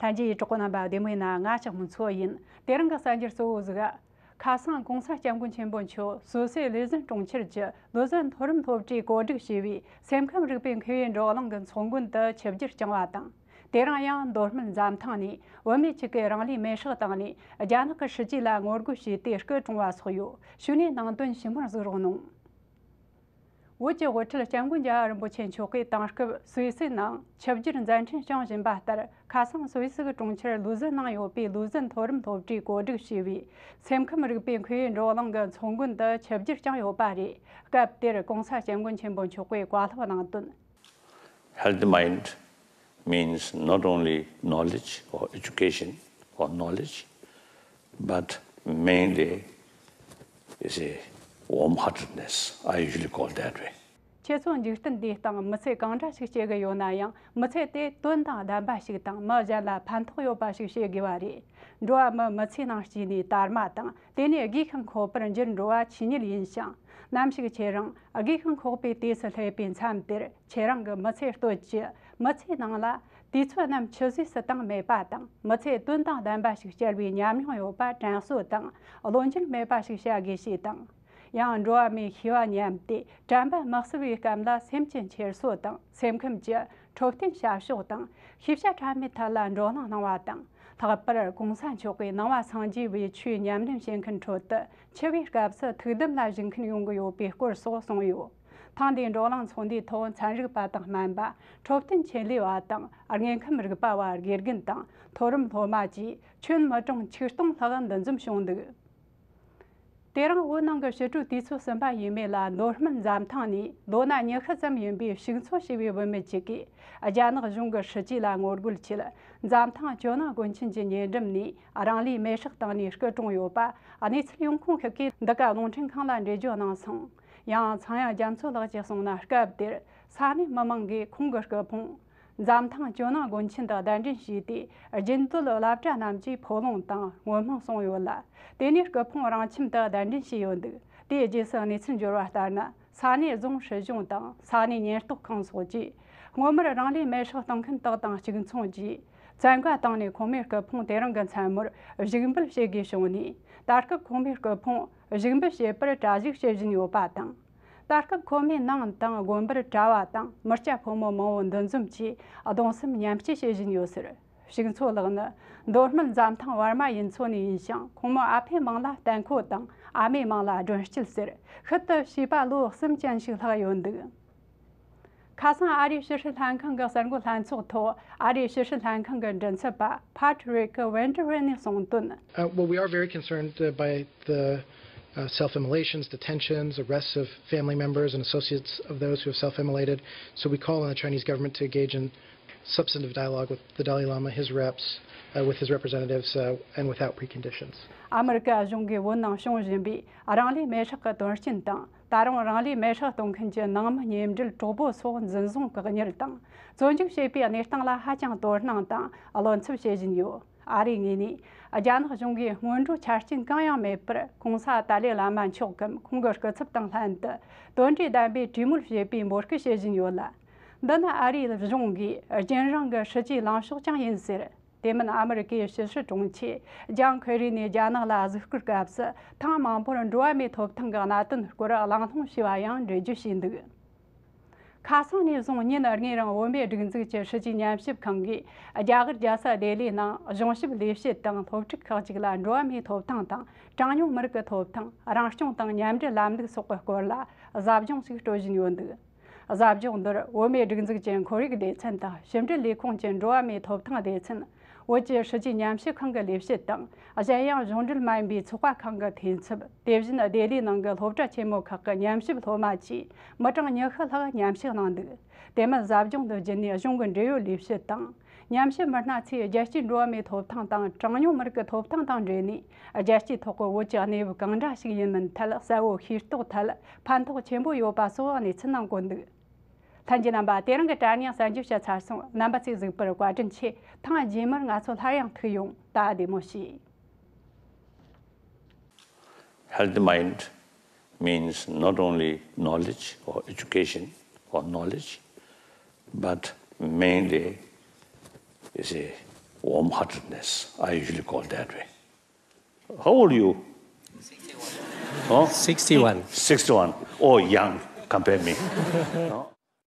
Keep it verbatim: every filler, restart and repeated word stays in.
ལྷན་རྒྱས་གྲོགས་པོ་རྣམ་པ་བདེ་མོ་ཡིན་ན། ང་ལྕགས་མོ་མཚོ་ཡིན། དེ་རིང་གི་གསར་འགྱུར་གཙོ་བོ་ཟིག་ཁ་སང་གོང་ས་སྐྱབས་མགོན་ཆེན་པོ་མཆོག་སུད་སི་ལུས་ཟན་གྲོང་ཁྱེར་གྱི་ལུས་ཟན་མཐོ་རིམ་སློབ་གྲྭས་གོ་སྒྲིག་བྱས་པའི་སེམས་ཁམས་རིག་པའི་མཁས་པའི་བགྲོ་གླེང་གི་ཚོགས་མགོན་དུ་ཆིབས་བསྒྱུར་བསྐྱངས་པ་དང་། དེ་རིང་ཡང་མདོ་སྨད་འཛམ་ཐང་ནས་བུད་མེད་གཅིག་གིས་རང་ལུས་མེར་སྲེག་བཏང་ནས། རྒྱ་ནག་གི་སྲིད་ཇུས་ལ་ངོ་རྒོལ་བྱས་ཏེ་སྐུ་གྲོངས་པ་སོགས་ཡོད། གཞུག་ནས་ནང་དོན་ཞིབ་མོར་གཟིགས་རོགས་གནང་། བོད་ཀྱི་དབུ་ཁྲིད་སྐྱབས་མགོན་རྒྱལ་བ་རིན་པོ་ཆེ་མཆོག་གིས་དེང་སྐབས་སུད་སི་ནང་ཆིབས་བསྒྱུར་མཛད་འཕྲིན་བསྐྱངས་བཞིན་པ་ལྟར། ཁ་སང་སུད་སི་གི་གྲོང་ཁྱེར་ལུ་ཛན་ནང་ཡོད་པའི་ལུ་ཛན་མཐོ་རིམ་སློབ་གྲྭས་གོ་སྒྲིག་བྱས་པའི་སེམས་ཁམས་རིག་པའི་མཁས་པའི་བགྲོ་གླེང་གི་ཚོགས་མགོན་དུ་ཆིབས་བསྒྱུར་བསྐྱངས་ཡོད་པ་རེད། སྐབས་དེར་གོང་ས་སྐྱབས་མགོན་ཆེན་པོ་མཆོག་གིས་བཀའ་སློབ་གནང་དོན། Healthy mind means not only knowledge or education or knowledge, but mainly is a warm-heartedness. I usually call that way. ཁྱེད་ཚོ་འཇིག་རྟེན་འདིའི་སྟེང་མི་ཚེ་གང་འདྲ་ཞིག་སྐྱེལ་གི་ཡོད་ན་ཡང་། མི་ཚེ་དེ་དོན་དང་ལྡན་པ་ཞིག་དང་། མི་གཞན་ལ་ཕན་ཐོགས་ཡོད་པ་ཞིག་བྱེད་དགོས་པ་རེད། འགྲོ་བ་མི་མི་ཚེའི་ནང་སྐྱེས་ནས་དར་མ་དང་། དེ་ནས་རྒས་ཤིང་འཁོགས་པར་འགྱུར་འགྲོ་བ་ཆོས་ཉིད་ཡིན་ཞིང་། ནམ་ཞིག་ཁྱེད་རང་རྒས་ཤིང་འཁོགས་པའི་དུས་སུ་སླེབས་པའི་མཚམས་དེར། ཁྱེད་རང་གི་མི་ཚེ་སྟོད་ཀྱི་མི་ཚེའི་ནང་ལ་དུས་ཚོད་རྣམས་ཆུད་ཟོས་སུ་བཏང་མེད་པ་དང་། མི་ཚེ་དོན་དང་ལྡན་པ་ཞིག་སྐྱེལ་བའི་ཉམས་མྱོང་ཡོད་པ་དྲན་གསོ་དང་བློ་འགྱུར་མེད་པ་ཞིག་བྱ་དགོས་ཞེས་དང་། ཡང་འགྲོ་བ་མིའི་ཤེས་པ་ཉམས་ཏེ་དྲན་པ་མི་གསོ་བའི་སྐབས་ལ། སེམས་ཀྱི་འཁྱེར་སོ་དང་སེམས་ཁམས་ཀྱི་འཕྲོད་བསྟེན་བྱ་ཕྱོགས་དང་ཤེས་བྱ་འཕྲ་མའི་ཐད་ལ་བགྲོ་གླེང་གནང་བ་དང་། ལྷག་པར་གོང་ས་མཆོག་གིས་ནང་པ་སངས་རྒྱས་པའི་ཆོས་ཉམས་ལེན་བྱེད་མཁན་ཁྲོད་དུ། འཆི་བའི་སྐབས་སུ་ཐུགས་དམ་ལ་བཞུགས་མཁན་ཡོང་གི་ཡོད་པའི་སྐོར་སོགས་གསུངས་ཡོད། ཐེངས་འདིའི་བགྲོ་གླེང་ཚོགས་འདུའི་ཐོག་ཚན་རིག་པ་དང་སྨན་པ། འཕྲོད་བསྟེན་ཆེད་ལས་པ་དང་། དངོས་ཁམས་རིག་པ་བ་དགེ་རྒན་དང་། མཐོ་རིམ་སློབ་མ་བཅས་ཁྱོན་མི་གྲངས་ཆིག་སྟོང་ལྷག་འདུ་འཛོམས་བྱུང་འདུག། དེ་རིང་བོད་ནང་གི་ཕྱི་དྲོའི་དུས་ཚོད་གསུམ་པ་ཡས་མས་ལ། མདོ་སྨད་འཛམ་ཐང་ནས་ལོ་ན་ཉི་ཤུ་ཙམ་ཡིན་པའི་ཕྱུགས་འཚོ་བྱས་པའི་བུད་མེད་ཅིག་གིས། རྒྱ་ནག་གཞུང་གི་སྲིད་ཇུས་ལ་ངོ་རྒོལ་ཆེད། འཛམ་ཐང་ཇོ་ནང་དགོན་ཆེན་གྱི་ཉེ་འགྲམ་ནས་རང་ལུས་མེར་སྲེག་བཏང་ནས་སྐུ་གྲོངས་ཡོད་པ། གནས་ཚུལ་ཡོང་ཁུངས་ཤིག་གིས་འདི་ག་རླུང་འཕྲིན་ཁང་ལ་འགྲེལ་བརྗོད་གནང་སོང་། ཡང་ཚངས་དབྱངས་རྒྱ་མཚོ་ལགས་ཀྱིས་གསུངས་ན། སྐབས་དེར་ས་གནས་མི་མང་གིས་ཁོང་གི་སྐུ་ཕུང་འཛམ་ཐང་ཇོ་ནང་དགོན་ཆེན་དུ་གདན་འདྲེན་བྱས་ཏེ། རྒྱུན་སྡོད་བླ་གྲྭ་རྣམས་ཀྱིས་ཕོ་ལོང་དང་བསྔོ་སྨོན་གསུངས་ཡོད་ལ། དེ་ནས་སྐུ་ཕུང་རང་ཁྱིམ་དུ་གདན་འདྲེན་བྱས་ཡོད་འདུག། དེའི་རྗེས་སུ་གནས་ཚུལ་འབྱོར་བ་ལྟར་ན། ས་གནས་རྫོང་སྲིད་གཞུང་དང་ས་གནས་ཉེན་རྟོག་ཁང་སོགས་ཀྱིས་སྔོན་མར་རང་ལུས་མེར་སྲེག་གཏོང་མཁན་དག་དང་གཅིག་མཚུངས་ཀྱིས་བཙན་བཀའ་བཏང་ནས། ཁོང་མོའི་སྐུ་ཕུང་དེ་རིང་གི་མཚན་མོར་བཞུགས་འབུལ་བྱེད་དགོས་བྱུང་ནས། ད་སྐབས་ཁོང་མོའི་སྐུ་ཕུང་བཞུགས་འབུལ་བྱེད་པར་གྲ་སྒྲིག་བྱེད་བཞིན་ཡོད་པ་དང་། ད་སྐབས་ཁོ་མོའི་ནང་དང་དགོན་པར་གྲྭ་བ་དང་མི་སྐྱ་ཕོ་མོ་མང་བོ་འདུ་འཛོམས་ཀྱིས་གདུང་སེམས་མཉམ་སྐྱེད་བྱེད་བཞིན་ཡོད་ཟེར། ཕྱུགས་འཚོ་ལགས་ནི་མདོ་སྨད་འཛམ་ཐང་བར་མ་ཡུལ་ཚོ་ནས་ཡིན་ཞིང་། ཁོང་མོ་ཨ་ཕའི་མིང་ལ་བསྟན་ཁོ་དང་ཨ་མའི་མིང་ལ་སྒྲོན་སྐྱིད་ཟེར། ཤུལ་དུ་བྱིས་པ་ལོ་གསུམ་ཅན་ཞིག་ལྷག་ཡོད་འདུག། ཁ་སང་ཨ་རིའི་ཕྱི་སྲིད་ལྷན་ཁང་གི་གསར་འགོད་ལྷན་ཚོགས་ཐོག་ཨ་རིའི་ཕྱི་སྲིད་ལྷན་ཁང་གི་མགྲིན་ཚབ་པ་Patrick Vanderin ནས་གསུངས་དོན། Uh, well, we are very concerned uh, by the uh, self immolations, detentions, arrests of family members and associates of those who have self immolated. So we call on the Chinese government to engage in substantive dialogue with the Dalai Lama, his reps, uh, with his representatives, uh, and without preconditions. ཨ་མི་རི་ཀ་གཞུང་གིས་བོད་ནང་བྱུང་བཞིན་པའི་རང་ལུས་མེ་སྲེག་གི་དོན་རྐྱེན་དང་། ད་རུང་རང་ལུས་མེ་སྲེག་གཏོང་མཁན་གྱི་ནང་མི་གཉེན་འབྲེལ་གྲོགས་པོ་སོགས་འཛིན་བཟུང་བཀག་ཉར་དང་བཙོན་འཇུག་བྱས་པའི་གནས་སྟངས་ལ་ཧ་ཅང་དོ་སྣང་དང་བློ་འཚབ་བྱེད་བཞིན་ཡོད། ཨ་རིའི་ངོས་ནས་རྒྱ་ནག་གཞུང་གིས་སྔོན་འགྲོའི་ཆ་རྐྱེན་གང་ཡང་མེད་པར་གོང་ས་ཏཱ་ལའི་བླ་མ་མཆོག་གམ་ཁོང་གི་སྐུ་ཚབ་དང་ལྷན་དུ་དོན་འབྲས་ལྡན་པའི་གྲོས་མོལ་བྱེད་པའི་འབོད་སྐུལ་བྱེད་བཞིན་ཡོད་ལ། འདི་ནི་ཨ་རིའི་གཞུང་གིས་རྒྱུན་རིང་གི་སྲིད་ཇུས་ལངས་ཕྱོགས་ཀྱང་ཡིན་ཟེར། དེ་མིན་ཨ་མི་རི་ཀའི་ཕྱི་སྲིད་དྲུང་ཆེ་ཇོན་ཁེ་རི་ནས་རྒྱ་ནག་ལ་གཟིགས་སྐོར་སྐབས་སུ་ཐེངས་མང་པོར་འགྲོ་བ་མིའི་ཐོབ་ཐང་གི་གནད་དོན་སྐོར་གླེང་སློང་བྱས་པ་ཡང་འགྲེལ་བརྗོད་བྱས་འདུག། ཁ་སང་ནས་བཟུང་ཉིན་ལྔའི་རིང་བོད་མིའི་སྒྲིག་འཛུགས་ཀྱི་སྲིད་ཇུས་ཉམས་ཞིབ་ཁང་གིས་རྒྱ་གར་རྒྱལ་ས་ལྡི་ལིའི་ནང་གཞུང་ཞབས་ལས་བྱེད་དང་སློབ་ཕྲུག་ཁག་ཅིག་ལ་འགྲོ་བ་མིའི་ཐོབ་ཐང་དང་གྲངས་ཉུང་མི་རིགས་ཀྱི་ཐོབ་ཐང་། རང་སྐྱོང་དང་མཉམ་འབྲེལ་ལམ་ལུགས་སོགས་ཀྱི་སྐོར་ལ་ཟབ་སྦྱོང་ཞིག་སྤྲོད་བཞིན་ཡོད་འདུག། གཟབ་སྦྱོང་འདིར་བོད་མིའི་སྒྲིག་འཛུགས་ཀྱི་ཁོར་ཡུག་སྡེ་ཚན་དང་ཕྱི་འབྲེལ་ལས་ཁུངས་ཀྱི་འགྲོ་བ་མིའི་ཐོབ་ཐང་སྡེ་ཚན། བོད་ཀྱི་སྲིད་ཇུས་ཉམས་ཞིབ་ཁང་གི་ལས་བྱེད་དང་། གཞན་ཡང་གཞུང་འབྲེལ་མ་ཡིན་པའི་ཚོགས་པ་ཁག་གི་འཐུས་ཚབ། དེ་བཞིན་ལྡི་ལིའི་ནང་གི་སློབ་གྲྭ་ཆེན་མོ་ཁག་གི་ཉམས་ཞིབ་སློབ་མ་བཅས་མི་གྲངས་ཉི་ཤུ་ལྷག་མཉམ་ཞུགས་གནང་འདུག། དེ་མིན་གཟབ་སྦྱོང་དུ་བརྒྱུད་ནས་གཞུང་གི་འབྲེལ་ཡོད་ལས་བྱེད་དང་། ཉམས་ཞིབ་མི་སྣ་ཚོས་རྒྱལ་སྤྱིའི་འགྲོ་བ་མིའི་ཐོབ་ཐང་དང་གྲངས་ཉུང་མི་རིགས་ཀྱི་ཐོབ་ཐང་དང་འབྲེལ་ནས། རྒྱལ་སྤྱིའི་ཐོག་གི་བོད་ཀྱི་གནས་བབ་གང་འདྲ་ཞིག་ཡིན་མིན་ཐད་གསལ་བོ་ཤེས་རྟོགས་ཐད་ཕན་ཐོགས་ཆེན་པོ་ཡོད་པ་སོགས་གནས་ཚུལ་གནང་གོ་འདུག། ལྷན་རྒྱས་རྣམ་པ། དེ་རིང་གི་དྲ་བརྙན་གསར་འགྱུར་ཞིག་ཚར་སོང་། རྣམ་པ་ཚོས་གཟིགས་པར་བཀའ་དྲིན་ཆེ། ཐེངས་རྗེས་མར་ང་ཚོ་སླར་ཡང་ཐུག་ཡོང་། ད་བདེ་མོ་བྱོས། Healthy mind means not only knowledge or education or knowledge, but mainly is a Warm heartedness, I usually call that way. How old are you? Huh? sixty-one. sixty-one. Oh, young, compare me. No?